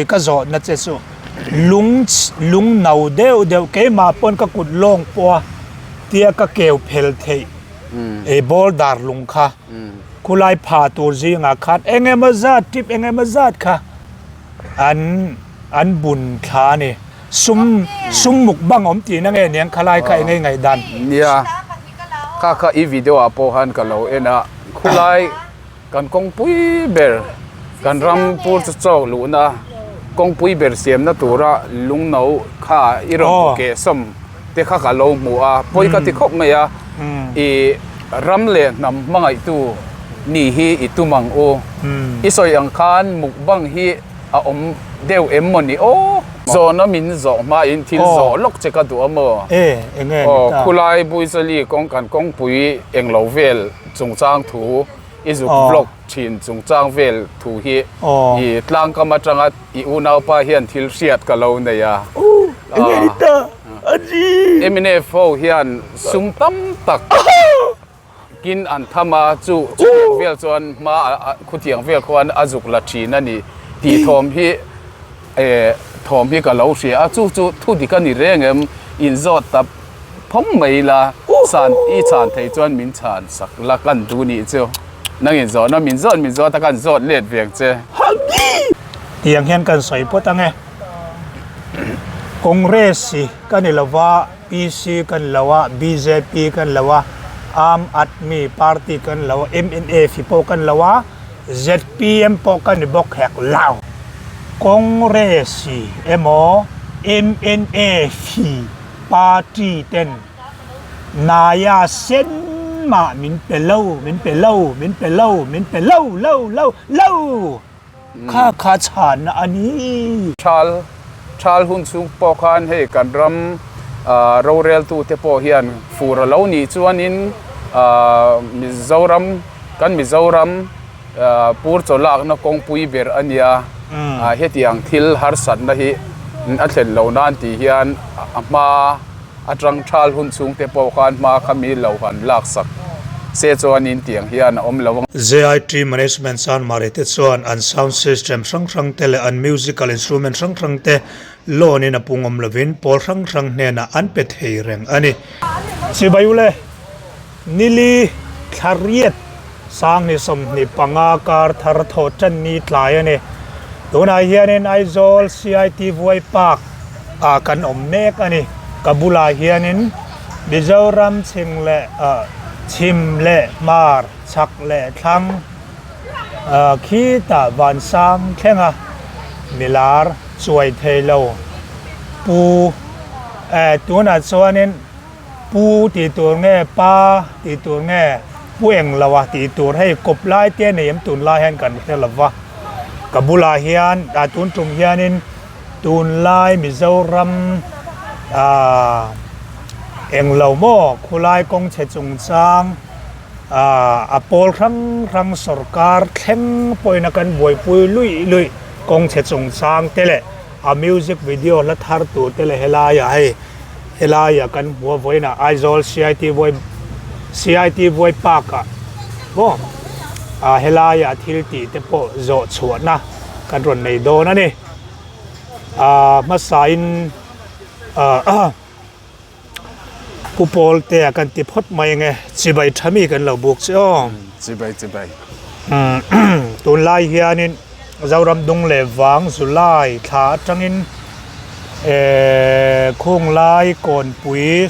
Ka zawhna che chu lung lung no deuh deuh keimah pawn ka kut lawng pawh a tia ka keu phel theih ei boulder lung kha khulai pha tur zingah khan eng emaw zat tip eng emaw zat kha an an bun thla a ni sum sum muk bang awm tihna nge niang khalai kha eng nge ngaihdan. Nia kha kha i video ah pawh khan ka lo en a khulai. Kan kawngpui ber, kan ram pur chu chawk luhna kawngpui ber siamna tura lungno kha i rawn hmu keh sawm te kha ka lo hmu a, pawi ka ti khawp mai a, i ram leh hnam hmangaihtu ni hi i tum ang u, i sawi ang khan mukbang hi a awm deuh em maw ni aw? Zawhna min zawh hmain thil zawh lawk che ka duh a maw? Aw, khulai Buichali kawng kan kawngpui englo vel chungchang thu i zuk vlog thin chungchang vel thu hi i tlangkam atanga i unaupa hian thil hriat ka lo nei a. Mnf ho hian sum tam tak kin an tham a, chu chutiang vel chuan hma khutiang vel khuan a zuk la thin a ni tih thawm hi thawm hi ka lo hria a, chu chu thu dik a ni reng em inzawt ta Phawng mai ila, san i chhan thei chuan min chhan sak la kan duh nih chu. Nangin zawhna min zawt min zawt a kan zawt let ve ang che. Tiang hian kan sawi phawt ang e. Congress hi ka ni lo va, PC ka ni lo a, bjp ka ni lo a, Aam Aadmi Party ka ni lo a, mnf hi pawh ka ni lo a, zpm pawh ka ni bawk hek lo. Congress hi emaw mnf hi Party ten Naya sen mah min pe lo, min pe lo, min pe lo, min pe lo, lo, lo, lo! Kha kha chhanna a ni. Thal, thal hun chhung pawh khan hei kan ram roreltute pawh hian fur a lo nih chuanin Mizoram, kan Mizoram pur chaw lakna kawngpui ber a nia, hetiang thil harsatna hi a thlen lo nan tih hian a hma atang thal hun chhungte pawh khan hma kha mi lo han laksak se chuanin tiang hian a awm lo ang. JIT Management Chanmari te chuan an sound system hrang hrang te leh an musical instrument hrang hrang te loan in a pung awm lovin pawl hrang hrang hnenah an pe thei reng a ni. Chibai ule, Nili Thlariat Sangni 25 kar thar thawh tan ni tlai a ni. Tunah hianin Aizawl CIT Vuai Park ah kan awm mek a ni. Ka bulah hianin Mizoram chhing leh chhim leh hmar chhak leh thlang khitah vansang thlenga milar chuai thei lo pu tunah chuanin Pu tih tur nge Pa tih tur nge Pu eng lo a tih tur hei kawp lai te nei em tunlai hian kan hre lo va, ka bulah hian ah tun tum hianin tunlai Mizoram ah eng lo maw khulai kawng chhe chungchang ah a pawl hrang hrang sawrkar thleng pawhin a kan buaipui luih luih kawng chhe chungchang te leh a music video hla thar tur te leh helaiah hei. Helaia kan hmu a vawiinah Aizawl CIT Vuai CIT Vuai Park ah maw ah helaia thil tih te pawh zawh chhuahna kan rawn nei dawn a ni. Ah hmasain ah Pu Pawltea kan ti phawt mai ang e, chibai tha mi kan lo buk che aw. Chibai chibai. Tunlai hianin Zoram dung leh vang July thla atangin Khunglai, Kawnpui,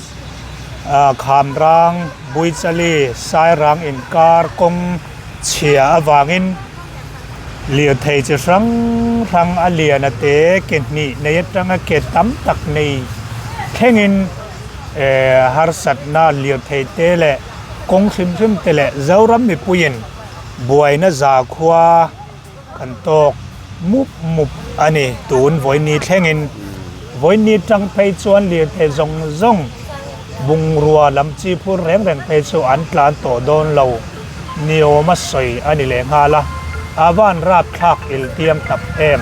Khamrang, Buichali, Sairang inkar kawng chhia avangin lirthei chi hrang hrang a lian a te ke hnih nei atanga ke tam tak nei thlengin harsatna lirthei te leh kawng hrim hrim te leh Zoram mipuiin buaina zakhua Kan tawk mup mup a ni. Tun vawiini thlengin vawiini tang phei chuan lirthei zawng zawng bungrua lam chi phur reng reng phei chu an tlan tawh dawn lo ni awm a sawi a ni leh nghal a, a van rapthlak il tiang tak em.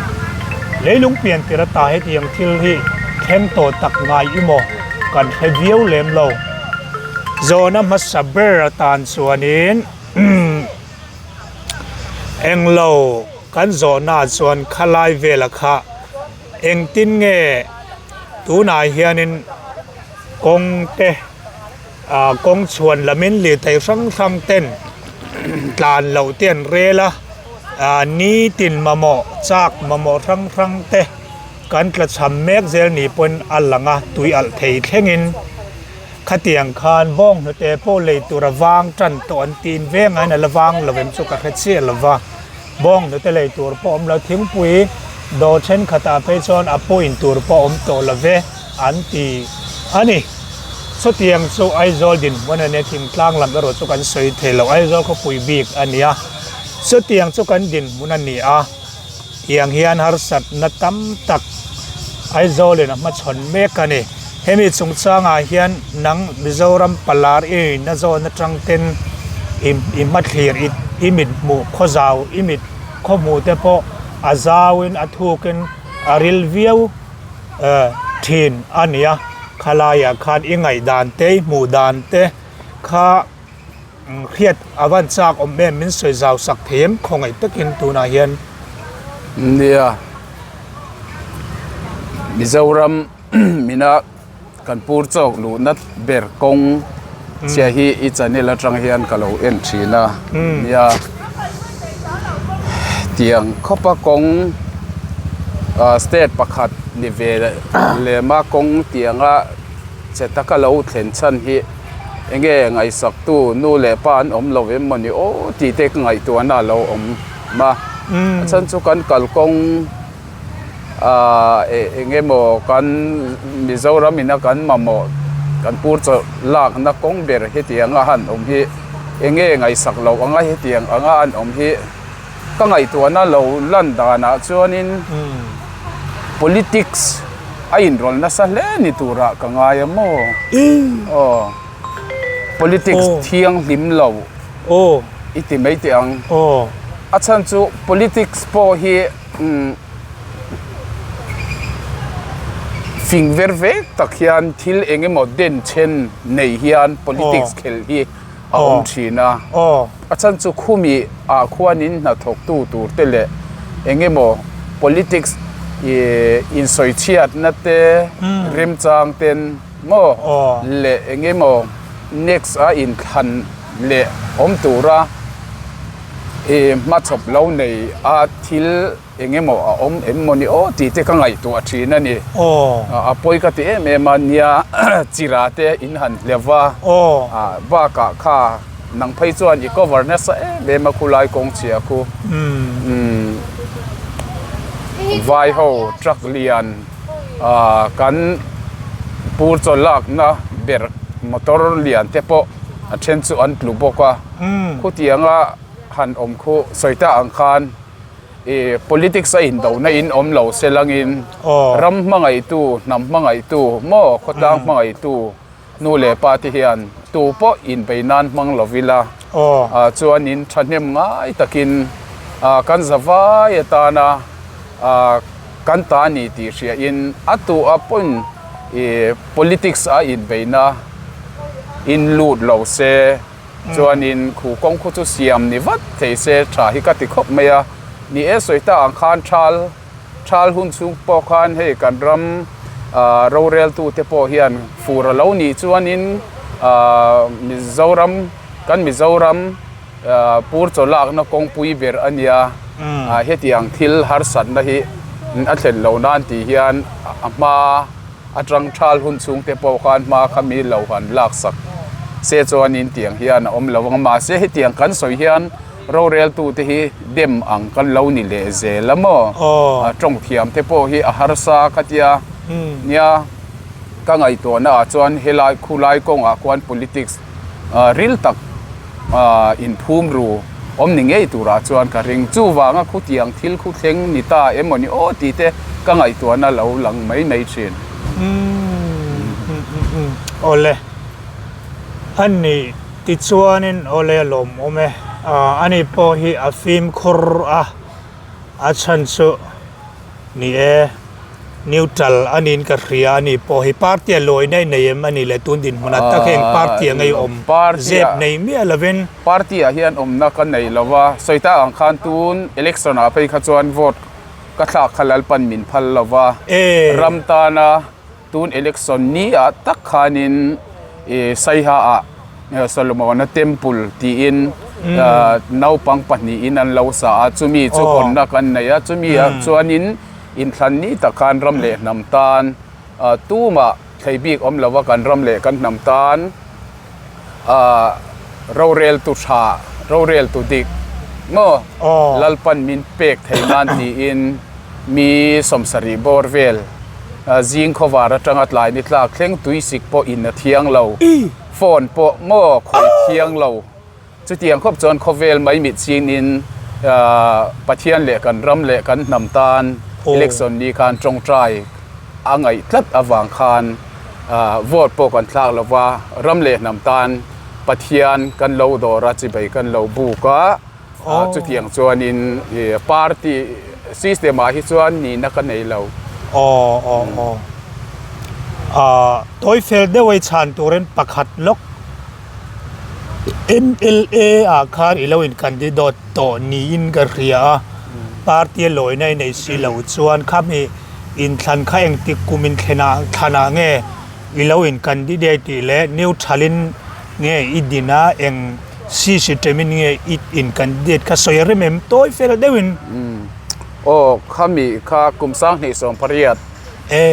Leilung pian tir ata hetiang thil hi thleng tawh tak ngai i maw kan hre viau lem lo. Zawhna hmasa ber atan chuanin. Englo kan zawhna chuan khalai vela kha. Engtin nge tunah hianin kawng te ah kawng chhuan lamin lirthei hrang hrang ten tlan loh te an rel a ah nitin mamawh chak mamawh hrang hrang te kan tla cham mek zel ni pawn a lang a tui alh thei thlengin khatiang khan bawng hnute pawh lei tur a vang tan tawh an tin veng a in a la vang lo em chu ka hre chiah lo va. Bawng hnute lei tur pawh awm lo, thingpui dawr thenkhatah phei chuan a pawh in tur pawh awm tawh lo ve an ti a ni. Chutiang chu Aizawl dinhmun a nia, thingtlang lam erawh chu kan sawi thei lo, Aizawl khawpui bik a nia. Chutiang chu kan dinhmun a ni a, tiang hian harsatna tam tak Aizawlin a hmachhawn mek a ni. Hemi chungchangah hian nang Mizoram Palar i na zawn atang ten i i hmathlir i i mit hmuh khaw zau i mit khaw hmuh te pawh a zauin a thukin a ril viau eh thin a ni a. Khalaiah khan i ngaihdan te i hmuh dan te kha hriat a van chak awm em min sawi zau sak thei em khawngaih takin tunah hian. Nia Mizoram mina kan pur chawk luhna ber kawng chhia hi i channel atang hian ka lo en thin a nia tiang khawpa kawng ah state pakhat ni ve lema kawng tianga che taka lo thlen chhan hi enge ngaihsak tu nu leh pa an awm lo em mawni aw tih te ka ngaihtuahna a lo awm a a chhan chu kan kalkawng. Ahh eng emaw kan Mizoram ina kan mamawh kan pur chawlh lakna kawng ber hetiang a han awm hi eng nge ngaihsak loh anga hetiang anga an awm hi ka ngaihtuahna lo lan danah chuanin politics a inrawlh nasa hle ni turah ka ngai a maw aw politics thianghlim lo i ti mai teh ang a chhan chu politics pawh hi. Fing ver vek tak hian thil eng emaw den then nei hian politics khelh hi a awm thin a. A chhan chu khumi ah khuanin hnathawktu tur te leh eng emaw politics ih insawichhiatna te remchang ten maw leh eng emaw next a inthlan leh awm tura. Ih hmachhawp lo nei a thil eng emaw a awm em maw ni aw tih te ka ngaihtuah thin a ni. A pawi ka ti em em a nia chira te in han hleuh a bakah kha nang phei chuan i cover nasa em em a khulai kawng chhia khu vai ho truck lian kan pur chaw lakna ber motor lian te pawh a then chu an tlu bawk a. Khutianga han awm khu sawi ta ang khan ih politics a indohna in awm lo se langin ram hmangaihtu hnam hmangaihtu maw khawtlang hmangaihtu nu leh pa te hian tu pawh inbei nan hmang lo ila ah chuanin thahnem ngai takin ah kan zavai atana ah kan ta a ni tih hriain a tu a pawn ih politics a inbeihna in lut lo se chuanin khu kawng khu chu siam ni vat thei se tha hi ka ti khawp mai a ni e sawi ta ang khan thal thal hun chhung pawh khan hei kan ram ah rorel tu te pawh hian fur a lo nih chuanin ah Mizoram kan Mizoram. Pur chaw lakna kawngpui ber a nia, hetiang thil harsatna hi a thlen lo nan tih hian a hma atang thal hun chhung te pawh khan hma kha mi lo han laksak se chuanin tiang hian a awm lo ang mahse hetiang kan sawi hian roreltu te hi dem ang kan lo ni leh zel a maw tawng thiam te pawh hi a harsa kha tia nia ka ngaihtuahna ah chuan helai khulai kawngah khuan politics ril tak. Ahh inphum ru awm ni ngei turah chuan ka ring. Chuvanga khutiang thil khu thleng ni ta em maw ni aw tih te ka ngaihtuahna lo lang mai mai thin. Umm awle a ni tichuanin awle a lawmawm e. Ahh ani pawh hi a fimkhur a, a chhan chu ni e. Neutral a niin ka hria a ni pawh hi party a lawi nei nei em a ni le tun dinhmunah tak heng party a ngei awm zep nei miah lovin. Party ah hian awmna ka nei lo va, sawi tak ang khan tun election ah phei kha chuan vote ka thlak kha Lalpan min phal lo va, ram tana tun election ni ah tak khanin ih Saiha ah Solomona temple tiin naupang pahnihin an lo sa a, chumi chu hawnna kan nei a, chumi ah chuanin inthlan ni tak khan ram leh hnam tan tumah thlei bik awm lo va kan ram leh kan hnam tan. Ahh roreltu tha, roreltu dik maw Lalpan min pek thei nan tiin mi sawmsarih bawr vel zing khawvar atanga tlai ni tlak thleng tuisik pawh in a thiang lo, phone pawh maw khawih thiang lo. Chutiang khawp chuan khawvel mai mit chinin Pathian leh kan ram leh kan hnam tan election ni khan tawngtai a ngaih tlat avang khan vote pawh kan thlak lo va, ram leh hnam tan Pathian kan lo dawr a, chibai kan lo buk a, chutiang chuanin party system ah hi chuan nihna ka nei lo. Aw aw aw. Tawi fel deuh a i chhan turin pakhat lawk. Mla ah khan i lo in candidate tawh niin ka hria a, party a lawina i nei si lo chuan khami inthlan kha engtik kum inthlen ah thlan ah nge i lo in candidate tih leh neutral in nge i din a eng system in nge i in candidate kha sawi a rem em tawi fel deuh in. Aw khami kha kum 2018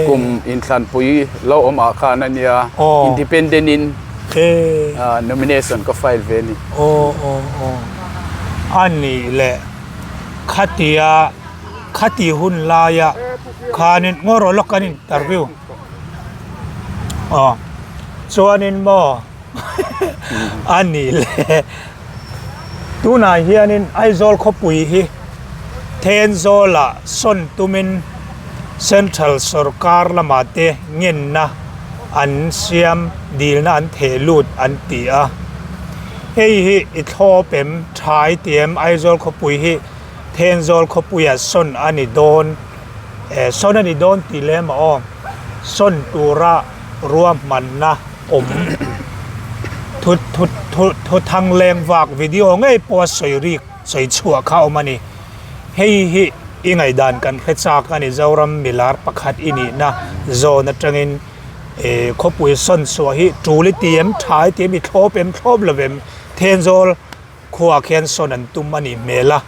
Kum inthlanpui lo awm ah khan a nia independent in nomination ka file ve a ni. Aw aw aw a nih leh khatia khati hun laia khanin ngaw rawh lawk kan interview aw chuanin maw a nih leh tunah hianin Aizawl khawpui hi Thenzawlah sawn tumin Central sawrkar lamah te ngenna an siam dilna an theh lut an ti a. Hei hi i thlawp em thai ti em Aizawl khawpui hi Thenzawl khawpuiah sawn a ni dawn eh sawn a ni dawn tih lem a aw sawn tura ruahmanna awm thu thu thu thu thang leng vak video ngei pawh a sawi rik sawi chhuah kha awm a ni. Hei hi i ngaihdan kan hre chak a ni Zoram milar pakhat i nihna zawn atangin eh khawpui sawn chhuah hi tul i ti em tha i ti em i thlawp em thlawp lo em Thenzawl khuaah khian sawn an tum a nih hmel a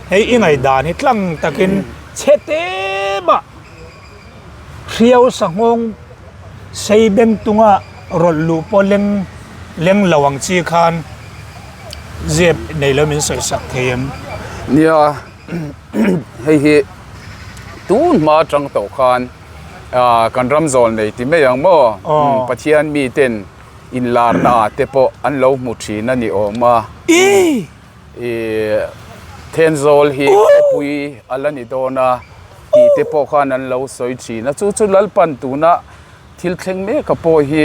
hei i ngaihdan hi tlang takin chhe te mah hriau sanghawng sei beng tunga rawlh luh pawh leng leng lo ang chi khan zep nei lo min sawi sak thei em? Nia hei hi tun hma atang tawh khan ah kan ram zawl nei ti mai ang maw Pathian mi ten inlarna ah te pawh an lo hmu thin a ni awm a. Ih Thenzawl hi khawpui a la ni dawn a tih te pawh khan an lo sawi thin a, chu chu Lalpan tuna thil thleng mek a pawh hi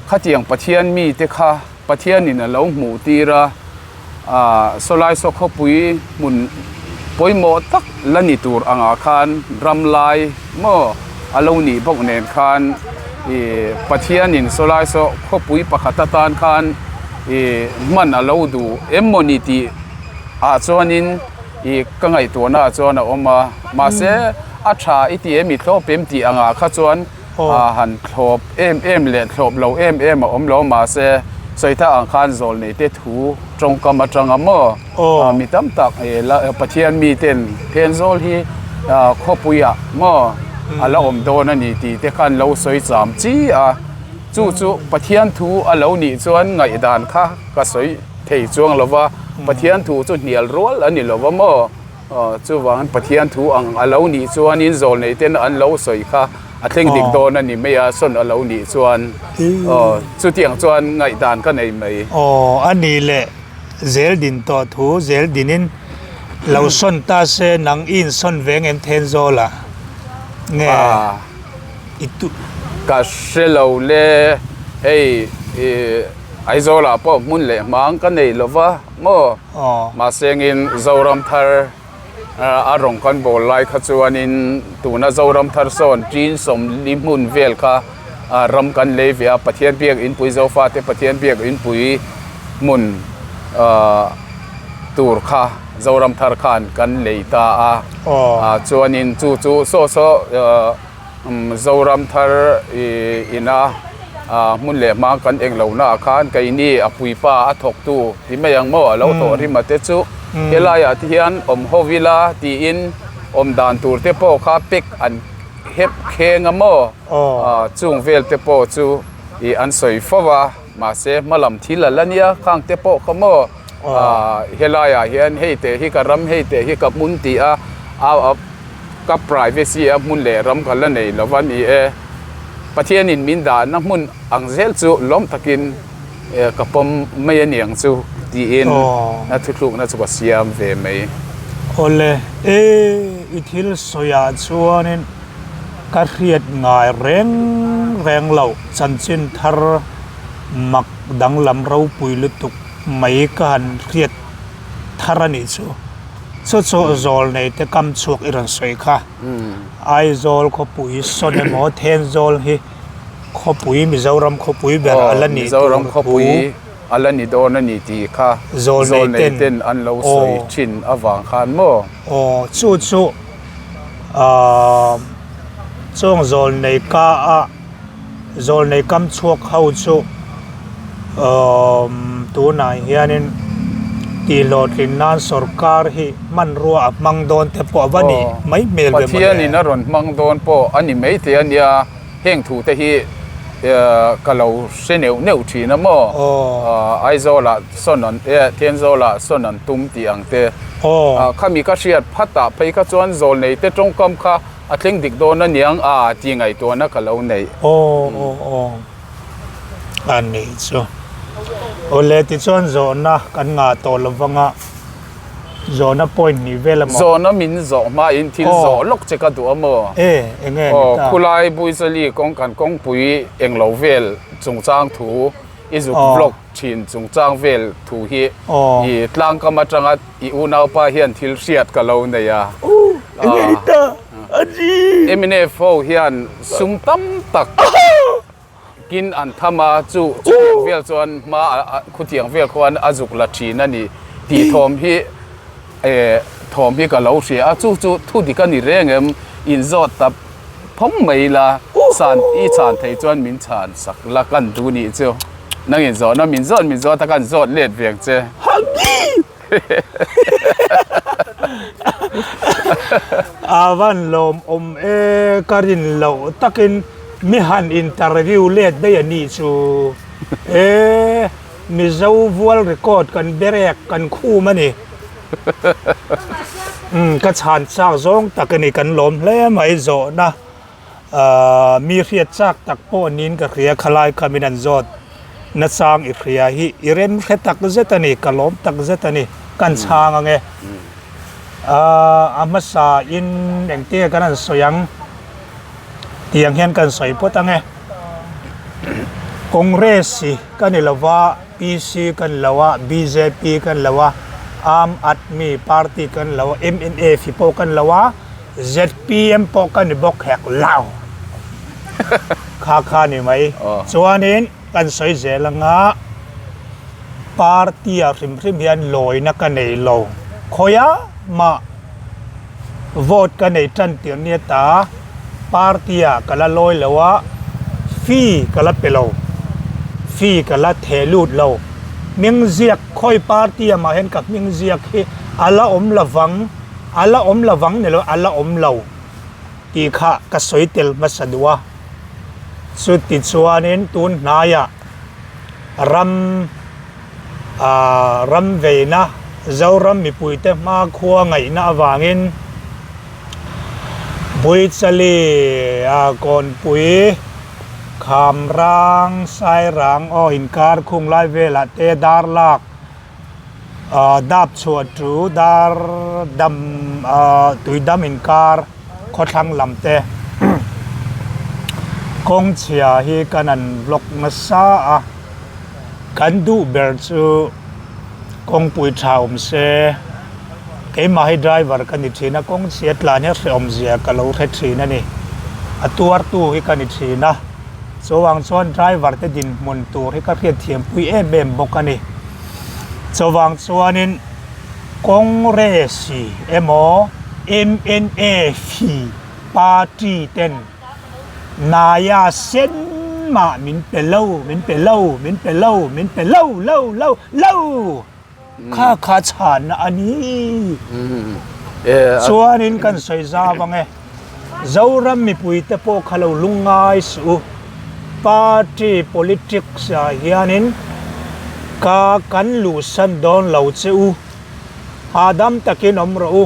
khatiang Pathian mi te kha Pathianin a lo hmuh tir a, ah sawlai saw khawpui hmun pawimawh tak la ni tur angah khan ram lai maw a lo nih bawk nen khan ih Pathianin sawlai saw khawpui pakhat atan khan ih hman a lo duh em maw ni tih ah chuanin ih ka ngaihtuahna ah chuan a awm a mahse a tha i ti em i thlawp em tih angah kha chuan ah han thlawp em em leh thlawp lo em em a awm lo mahse sawitha ang khan zawl nei te thu tawngkam atanga maw ah mi tam tak ih la Pathian mi ten Thenzawl hi ah khawpui ah maw a la awm dawn a ni tih te khan lo sawi cham chi a. Chu chu Pathian thu a lo nih chuan ngaihdan kha ka sawi thei chuang lo va, Pathian thu chu hnial rual a ni lo va maw? Chuvangin Pathian thu ang a lo nih chuanin zawlnei ten an lo sawi kha a thleng dik dawn a ni mai a, sawn a lo nih chuan chutiang chuan ngaihdan ka nei mai. Aw, a nih leh zel din tawh thu zel dinin lo sawn ta se nang i insawn ve ngem Thenzawl ah nge? I tu ka hre lo le hei ih Aizawl ah pawh hmun leh hmang ka nei lo va maw mahse engin Zoram thar a rawn kan bawl lai kha chuanin tuna Zoram thar sawn tin sawmli hmun vel kha ram kan lei ve a Pathian biak inpui Zofate Pathian biak inpui hmun ah tur kha. Zoramthar khan kan lei ta a. Aw. Chuanin chu chu saw saw Zoramthar ina hmun leh hma kan eng lo naah khan keini a puipa a thawktu ti mai ang maw a lo thawh rim a te chu helaiah te hian awm ho ila tiin awm dan tur te pawh kha pack an hep kheng a maw chung vel te pawh chu ih an sawi fo a mahse hmalam thil a la nia khang te pawh kha maw helaiah hian hei teh hi ka ram hei teh hi ka hmun tih a a. Ka privacy a hmun leh ram ka la nei lo va ni e. Pathianin min dahna hmun ang zel chu lawm takin ka pawm mai a niang chu tiin a thuthlukna chu ka siam ve mai. Awle, e i thil sawiah chuanin ka hriat ngai reng reng loh chanchin thar mak danglam ropui lutuk mai ka han hriat thar a nih chu. Chu chu zawl nei te kam chhuak i rawn sawi kha. Aizawl khawpui sawn emaw Thenzawl hi khawpui Mizoram khawpui ber a la nih tur thu. Mizoram khawpui a la ni dawn a ni tih kha zawl nei ten an lo sawi thin avang khan maw? Aw chu chu aaa chuang zawl nei ka a zawl nei kam chhuak ho chu umm tunah hianin tihhlawhtlin nan sawrkar hi hmanrua a hmang dawn te pawh a va nih mai hmel ve mawle. Pathianin a rawn hmang dawn pawh a ni mai thei a nia, heng thu te hi ka lo hre neuh neuh thin a maw? Aizawlah sawn an Thenzawlah sawn an tum tih ang te. Khami ka hriat phatah phei kha chuan zawlnei te tawngkam kha A thleng dik dawn a niang a tih ngaihtuahna ka lo neih. Aw aw aw a nih chu. Awle tichuan zawhna kan ngah tawh lo vanga zawhna point hnih vel a maw? Zawhna min zawh hmain thil zawh lawk che ka duh a maw? E enge ni ta? Aw khulai Buizali kawng kan kawngpui englo vel chungchang thu i zuk vlog thin chungchang vel thu hi i tlangkam atanga I unaupa hian thil hriat ka lo nei a. Mnf ho hian sum tam tak kin an tham a, chu chutiang vel chuan hma khutiang vel khuan a zuk la thin a ni tih thawm hi thawm hi ka lo hria a, chu chu thu dik a ni reng em? Inzawt ta phawng mai la, san i chhan thei chuan min chhan sak la kan duh nih chu. Nangin zawhna min zawt min zawt a kan zawt let ve ang che. A van lawm awm e ka rin loh takin mi han interview let daih a nih chu e Mizo vual record kan berek kan khum a ni. Umm ka chhan chak zawng tak a ni kan lawm hle mai zawhna. Ahh mi hriat chak tak pawh niin ka hria khalai kha min an zawt nachang i hria hi i rem hre tak zet a ni ka lawm tak zet a ni kan chhang ang e ahh a hmasa in engtin nge kan han sawi ang tiang hian kan sawi phawt ang e Congress hi ka ni lo va PC ka ni lo a bjp ka ni lo a Aam Aadmi Party ka ni lo a mnf hi pawh ka ni lo a. ZPM pawh ka ni bawk hek lo. Kha kha ni mai. Chuanin kan sawi zel anga party ah hrim hrim hian lawina ka nei lo. Khawia mah vote ka nei tan tir nia ta party ah ka la lawi lo a, fee ka la pe lo, fee ka la theh lut lo. Hming ziak khawi party ah mah hian ka hming ziak hi a la awm lovang. A la awm lo vang ni lo, a la awm lo tih kha ka sawi tel hmasa duh a. Chuti chuanin tun hnaiah ram ah ram veina Zoram mipuite hmakhua ngaihna avangin Buichali ah Kawnpui Khamrang Sairang aw inkar khung lai velah te Darlak Dap chhuah chu dar dam tui dam inkar khawthlang lam te kawng chhia hi kan an vlog nasa a kan duh ber chu kawngpui tha awm se keimah hi driver ka ni thin a kawng chhia tlan hi a hrehawm zia ka lo hre thin a ni a tuartu hi ka ni thin a. Chuvang chuan driver te dinhmun tur hi ka hriatthiam pui em em bawk a ni. Chuvang chuanin Congress emaw MNF party ten Naya sen mah min pe lo, min pe lo, min pe lo, min pe lo, lo, lo, lo! Kha kha chhanna a ni. Chuanin kan sawi zau ang e. Zoram mipuite pawh kha lo lungngai suh u. Party politics ah hianin ka kan luhsan dawn lo che u. Hahdam takin awm rawh u.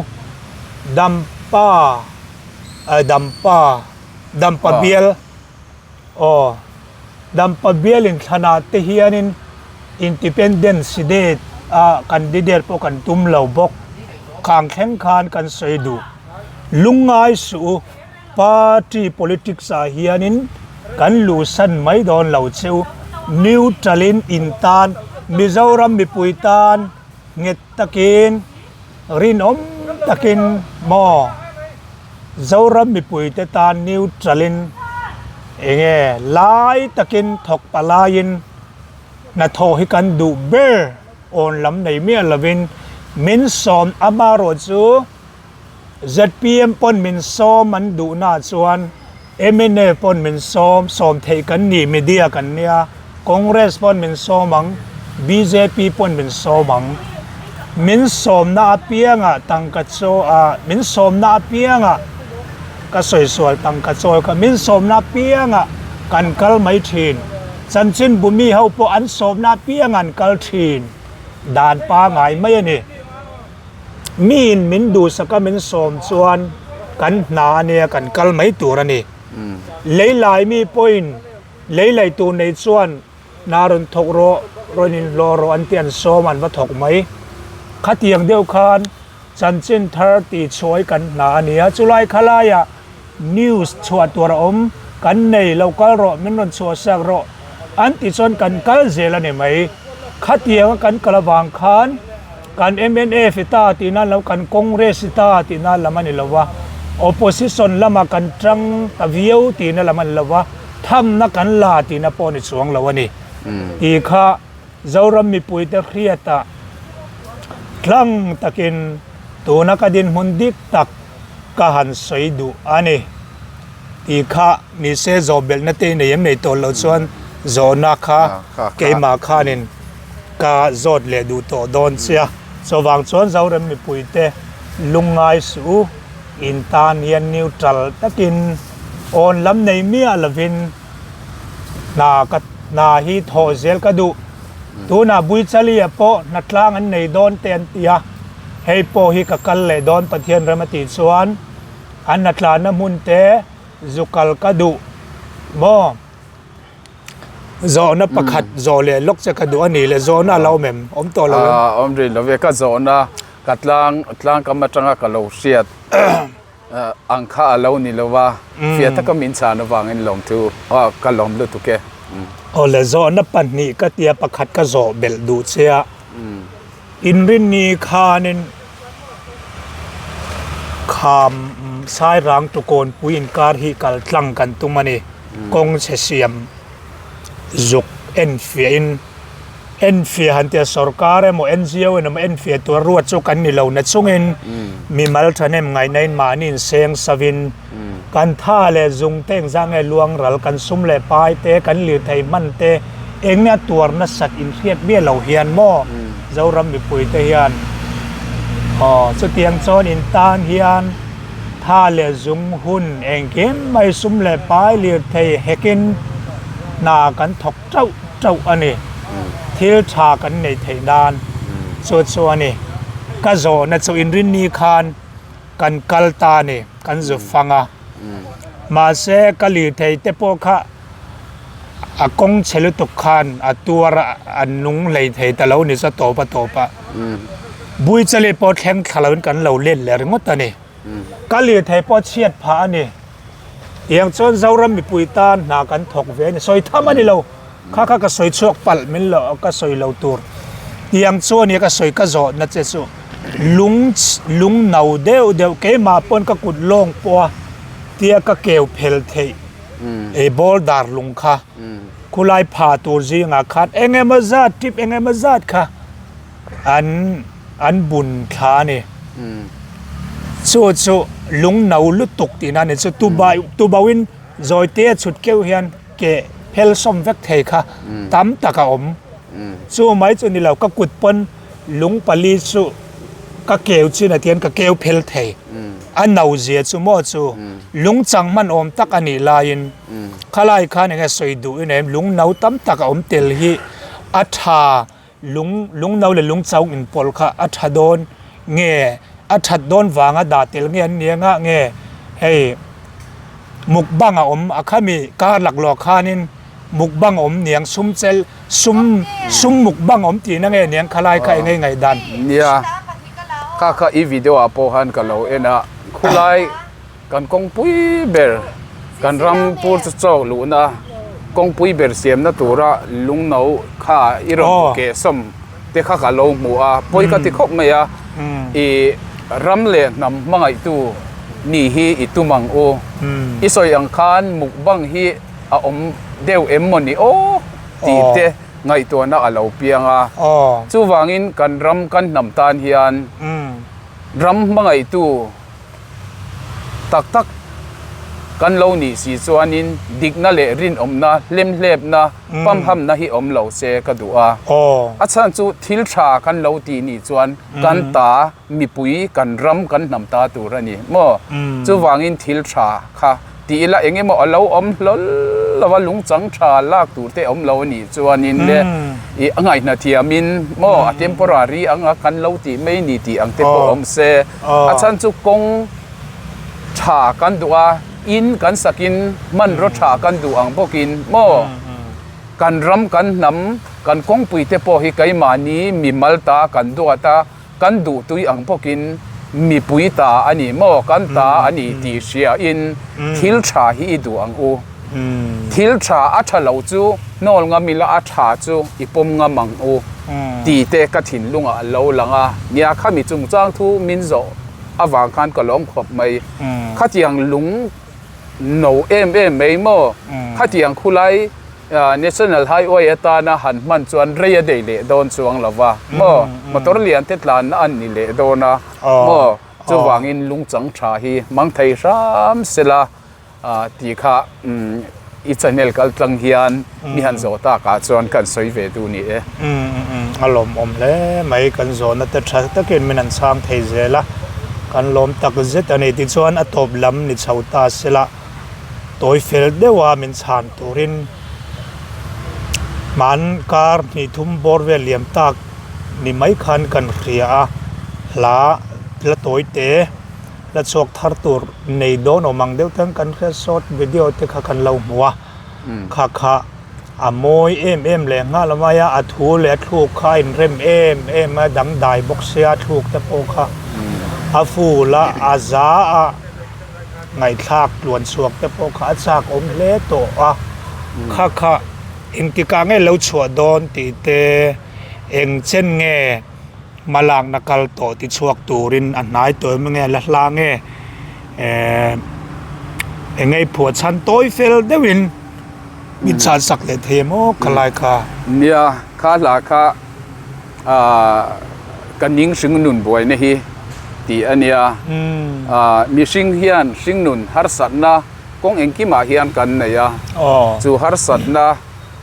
Dampa, Dampa, Dampa bial. Aw, Dampa bial inthlanah te hianin Independence Day a candidate pawh kan tum lo bawk. Khang thleng khan kan sawi duh. Lungngai suh u, party politics ah hianin kan luhsan mai dawn lo che u. Neutral in in tan, Mizoram mipui tan nghet takin, rinawm takin maw? Zoram mipuite tan neutral-in enge lai takin thawk palaiin hnathawh hi kan duh ber awn lam nei miah lovin min sawm amaherawh chu zpm pawn min sawm an duhnaah chuan mnf pawn min sawm sawm theih kan ni media kan nia Congress pawn min sawm ang bjp pawn min sawm ang. Min sawmna apiangah tangka chaw ah min sawmna apiangah ka sawi sual tangka chawi kha min sawmna apiangah kan kal mai thin. Chanchin bumi ho pawh an sawmna apiangah an kal thin. Dan pangai mai a ni. Miin min duhsaka min sawm chuan kan hna a nia kan kal mai tur a ni. Leilai mi pawhin leilai tur nei chuan Hna rawn thawk rawh, rawn inhlawh rawh an ti an sawm an va thawk mai. Khatiang deuh khan chanchin thar tih chhuai kan hna a nia, chulai khalaiah news chhuah tur a awm, kan nei lo kal rawh, min rawn chhuah sak rawh an ti chuan kan kal zel a ni mai. Khatianga kan kal avang khan kan mnf i ta tih nan lo, kan Congress i ta tih nan lam a ni lo va, opposition lamah kan tang ta viau tihna lam a ni lo va, Thamna kan la tihna pawh ni chuang lo a ni tih kha Zoram mipuite hriatah tlang takin tuna ka dinhmun dik tak ka han sawi duh a ni tih kha nise zawhbelhna te nei em nei tawh loh chuan zawhna kha keimah khanin ka zawt leh duh tawh dawn che a. Chuvang chuan Zoram mipuite lungngai suh u. In tan hian neutral takin awn lam nei miah lovin hna ka hna hi thawh zel ka duh. Tunah Buichali-ah pawh hnatlang an nei dawn te an ti a, hei pawh hi ka kal leh dawn Pathian rem a tih chuan an hnatlanna hmun te zu kal ka duh maw? Zawhna pakhat zawh leh lawk che ka duh a nih le zawhna a lo awm em? Awm tawh lo em? Awm rih lo ve ka zawhna Ka tlang tlang kam atanga ka lo hriat ang kha a lo ni lo va, fiah taka min chhan avangin lawmthu ka lawm lutuk e. Aw le, zawhna pahnih ka tia pakhat ka zawh belh duh che a, inrinni khanin kham Sairang Tukawnpui inkar hi kal tlang kan tum a ni, kawng chhe siam zuk enfiahin. Enfiah han tia sorkar emaw NGO in emaw enfiah tur ruat chu kan ni lo na chungin mimal thahnem ngaihna in mahni in seng savin kan tha leh zung te engzah nge luang ral kan sum leh pai te kan lirthei hman te eng nge a tuar nasat in hriat miah lo hian maw Zoram mipui te hian aw chutiang chuan in tan hian tha leh zung hun engkim mai sum leh pai lirthei hekin hna kan thawk tauh tauh a ni. Thil tha kan nei theih nan chu chu a ni. Ka zawhna chu inrinni khan kan kal ta a ni, kan zu fang a. Mahse ka lirthei te pawh kha a kawng chhe lutuk khan a tuar a, a nung hlei thei ta lo ni chu a tawp a tawp a. Buichali pawh thleng thla loin kan lo let leh ringawt a ni. Ka lirthei pawh chhiat phah a ni. Tiang chuan Zoram mipui tan hna kan thawk ve a ni. Sawi tham a ni lo. Kha kha ka sawi chhuak palh min lo ka sawi lo tur. Tiang chu a nia ka sawi ka zawhna che chu lung lung no deuh deuh keimah pawn ka kut lawng pawh a tia ka keu phel theih ei boulder lung kha khulai pha tur zingah khan eng emaw zat tip eng emaw zat kha an. an bun thla a ni. Chu chu lung no lutuk tihna a ni. Chu tubai tubauhin zawite a chhut keuh hian ke phel sawm vek thei kha tam tak a awm. Chu mai chu ni lo ka kut pawn lung pali chu ka keu chin ah tihian ka keu phel thei. A no zia chu maw chu lung chang hman awm tak a nih laiin khalai khan eng nge sawi duh in em lung no tam tak a awm tel hi a tha Lung lungno leh lungchau inpawlh kha a tha dawn nge a that dawn vanga dah tel nge an nia ngah nge hei mukbang a awm a khami kar laklawh khanin mukbang a awm niang sum chel sum sum mukbang a awm tihna nge niang khalai kha eng nge ngaihdan. Nia kha kha i video ah pawh khan ka lo en a khulai Kan kawngpui ber, kan ram pur chu chawk luhna kawngpui ber siamna tura lungno kha i rawn keh sawm te kha ka lo hmu a, pawi ka ti khawp mai a, i ram leh hnam hmangaihtu ni hi i tum ang u, i sawi ang khan mukbang hi a awm deuh em maw ni aw tih te ngaihtuahna a lo piang a, chuvangin kan ram kan hnam tan hian ram hmangaihtu Tak tak kan lo nih si chuanin dikna leh rinawmna, hlemhlepna, pamhamna hi awm lo se ka duh a. A chhan chu thil tha kan lo tih nih chuan kan ta mipui, kan ram, kan hnam ta tur a ni maw? Chuvangin thil tha kha ti ila eng emaw a lo awm hlawl lo a, lungchang tha lak tur te awm lo a nih chuanin le ih a ngaihna thiamin maw a temporary anga kan lo tih mai ni tih ang te pawh awm se. A chhan chu kawng tha kan duh a, in kan sakin hmanraw tha kan duh ang bawkin maw kan ram kan hnam kan kawngpui te pawh hi keimahni mimal ta kan duat a, kan duh tui ang bawkin mipui ta a ni maw kan ta a ni tih hriain thil tha hi i duh ang u. Thil tha a tha lo chu hnawl ngam ila a tha chu i pawm ngam ang u tih te ka thinlungah a lo lang a. Nia khami chungchang thu min zawh avang khan ka lawm khawp mai. Khatiang lung no em em mai maw? Khatiang khulai National Highway atana han hman chuan rei a dei leh dawn chuang lo va maw? Motor lian te tlanna an ni leh dawn a maw? Chuvangin lungchang tha hi hmang thei hram sela. Tih kha i channel kal tlang hian mi han zawh tak ah chuan kan sawi ve duh ni e. A lawmawm hle mai kan zawhna te tha takin min han chhang thei zel a, kan lawm tak zet a ni. Tichuan a tawp lam ni chho ta sela tawi fel deuh a min chhan turin hman kar hnih thum bawr vel liam tak ni mai khan kan hria a, hla la tawi te. La chhuak thar tur nei dawn awm ang deuh ten kan hriat short video te kha kan lo hmu a, kha kha a mawi em em leh nghal mai a, a thu leh a thluk kha a inrem em em a, dangdai bawk sia a thluk te pawh kha a full a, a za a ngaihthlak tluan chhuak te pawh kha a chak awm hle tawh a, kha kha engtikah nge lo chhuah dawn tih te eng chen nge. Hmalakna kal tawh ti chhuak turin a hnai tawh em nge la hla nge eh eng nge phuah chhan tawi fel deuhin min chhan sak leh thei em aw khalai kha. Nia kha hla kha ah ka ning hring nun buaina hi tih a nia ah mihring hian hring nun harsatna kawng engkimah hian kan nei a chu harsatna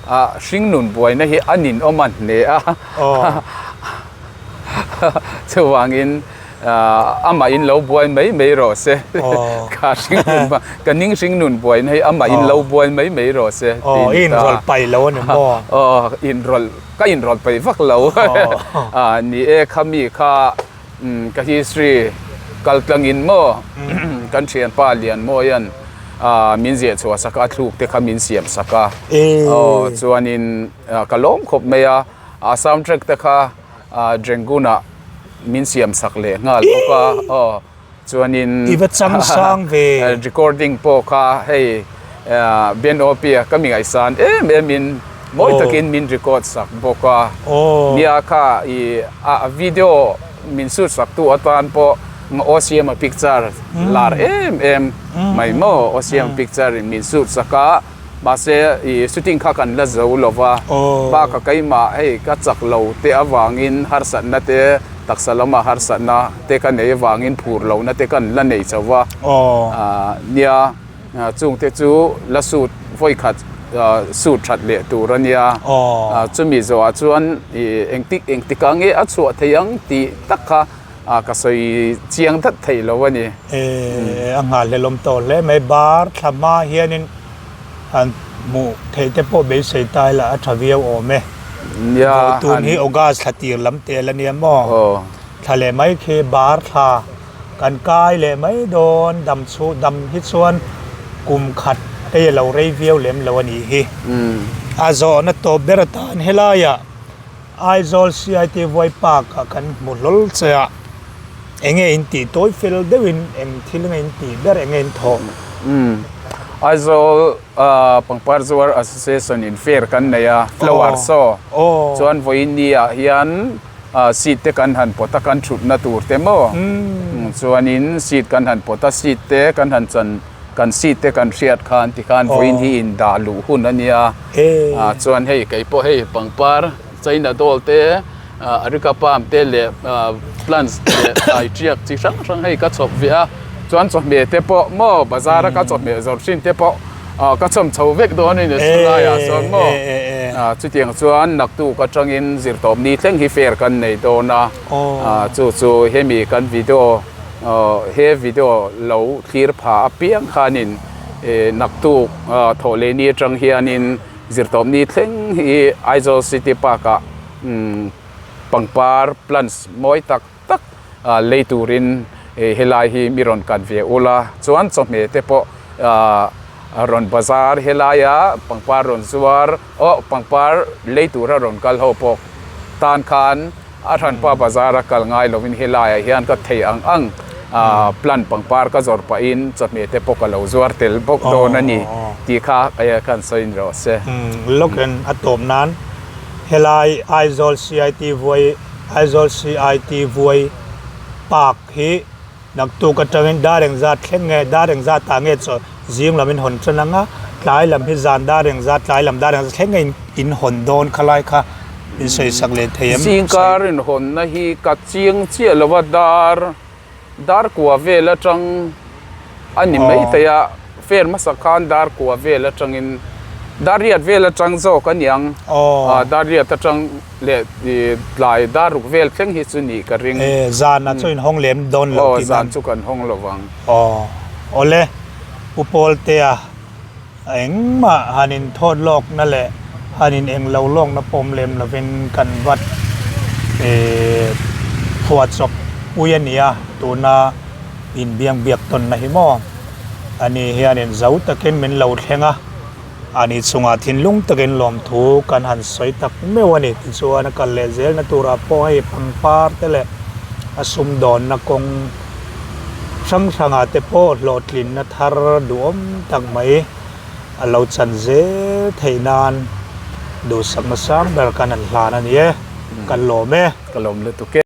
Ah hringnun buaina hi a ninawm a hne a, chuvangin amah in lo buai mai mai rawh se, ka hringnun ka ning hringnun buaina hi amah in lo buai mai mai rawh se tih a ni ta. Inrawlh paih lo a ni maw? Aw inrawlh ka inrawlh paih vak lo ni e khami kha Ka history kal tlangin maw kan thianpa Lianmawia'n min ziah chhuah sak a, a thluk te kha min siam sak a. Aw chuanin ka lawm khawp mai a, a sound track te kha Drengunah min siam sak leh nghal bawk a. Aw chuanin I va chang sang ve. Recording pawh kha hei Ben Opia ka mi ngaihsan em em in Mawi takin min record sak bawk a, nia kha i a video min shoot sak tu atan pawh OCM a picture lar em em mai maw OCM picture in min shoot sak a, mahse i shooting kha kan la zo lo va, bak a keimah hei ka chak lo te avangin harsatna te. Taksa lama harsatna te ka nei avangin phur lohna te kan la nei chauh va. Nia, chungte chu la suit vawi khat suit that leh tur a nia. Chumi zawhah chuan engtik engtikah nge a chhuah thei ang tih tak kha ka sawi chiang dat thei lo a ni. A nghahhlelawm tawh hle mai. Bar thla hma hianin han hmuh theih te pawh beisei ta ila a tha viau awm e. Nia, Tun hi August thla tir lam tel a nia maw? Thla leh mai khi bar thla kan kai leh mai dawn dam chu dam hi chuan kum khat hei a lo rei viau lem lo a nih hi. A zawhna tawp ber atan helaiah Aizawl CIT Vuai Park ah kan hmu hlawl che a, enge in tih tawi fel deuhin eng thil nge in tih ber enge in thawh? Umm Aizawl Pangpar Zuar Association in fair kan nei a, flower show chuan vawiin ni ah hian seat te kan han pawt a kan thutna tur te maw chuanin seat kan han pawt a seat te kan han chan kan seat te kan hriat khan tikhan vawiin hi in dah luh hun a nia chuan hei kei pawh hei pangpar china doll te areca palm te leh plants leh thlai tiak chi hrang hrang hei ka chhawp ve a chuan chawhmeh te pawh maw bazar a ka chawhmeh zawrh thin te pawh ka chhawm chho vek dawn a ni chulai ah chuan maw chutiang chuan naktuk atangin zirtawp ni thleng hi fair kan nei dawn a chu chu hemi kan video He video lo thlir pha apiang khanin naktuk thawh leh ni atang hianin zirtawpni thleng hi Aizawl City Park ah pangpar plants mawi tak tak lei turin helai hi mi rawn kan ve ula chuan chawhmeh te pawh rawn bazar helaia pangpar rawn zuar aw pangpar lei tura rawn kal ho pawh tan khan A hranpa bazar a kal ngai lovin helaiah hian ka thei ang ang plant pangpar ka zawrh pahin chawhmeh te pawh ka lo zuar tel bawk dawn a ni tih kha kan sawi rawh se. Lawkin a tawp nan helai Aizawl CIT Vuai Aizawl CIT Vuai Park hi Naktuk atangin dar engzat thleng nge, dar engzat ah nge chaw zing lam in hawn tan anga, tlai lam hi zan dar engzat, tlai lam dar engzat thleng nge in hawn dawn kha lai kha in sawi sak leh thei em? Zingkar in hawnna hi ka chiang chiah lo a, dar dar kua vel atang a ni mai thei a, fair hmasa khan dar kua vel atangin dar riat vel atang zawk a niang, dar riat atang. Leh tlai dar ruk vel thleng hi chu nih ka ring. E, zan ah chu in hawng lem dawn lo tih nan. Aw, zan chu kan hawng lo vang. Aw, awle, Pu Pawltea, engmah han in thawt lawkna leh han in eng lo lawkna pawm lem lovin kan vat e phuahchawp pui a nia tuna in biang biak tawnna hi maw? Ani hianin zo takin min lo thleng a. Ani chungah thinlung takin lawmthu kan han sawi tak meuh a ni. Tichuan a kal leh zelna turah pawh hei pangpar te leh a sumdawnna kawng hrang hrangah te pawh hlawhtlinna thar duhawm tak mai a lo chan zel theih nan duhsakna sang ber kan han hlan a ni e. Kan lawm e. Ka lawm lutuk e.